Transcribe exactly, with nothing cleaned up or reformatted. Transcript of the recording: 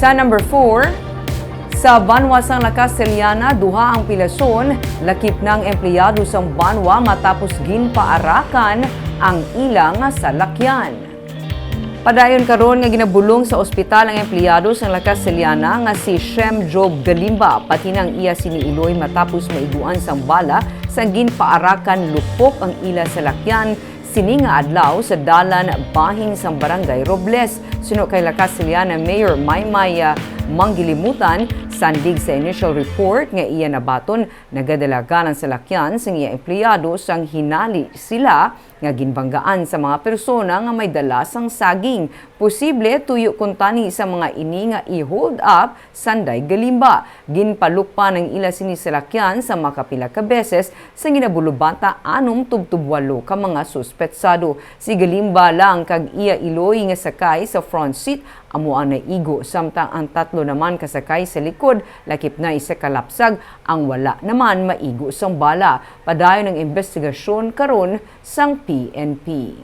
Sa number four, sa banwa sang La Castellana, duha ang pilason, lakip na ang empleyado sang banwa matapos ginpaarakan ang ila nga salakyan. Padayon karon nga ginabulong sa ospital ang empleyado sang La Castellana nga si Shem Job Galimba, pati na ang iya sini iloy matapos maiguan sang bala sang ginpaarakan lupok ang ila salakyan sini nga adlaw sa dalan bahin sang Barangay Robles. Suno kay La Castellana Mayor Maymay, ah, Manggilimutan, sandig sa initial report nga iya nabaton, nagadala ang salakyan sang iya empleyado sang hinali sila nga ginbanggaan sa mga persona nga may dala sang saging. Posible tuyo kuntani sa mga ini nga i-hold up sanday Galimba. Ginpalukpan ang ila sini salakyan sa makapila ka beses sa ginabulubata anom tubtob walo ka mga suspetsado. Si Galimba lang kag iya iloy nga sakay sa front seat amo ang naigo, samtang ang tatlo naman ka sakay sa likod lakip na isa ka lapsag ang wala naman maigo sang bala. Padayon ang imbestigasyon karon sang P N P.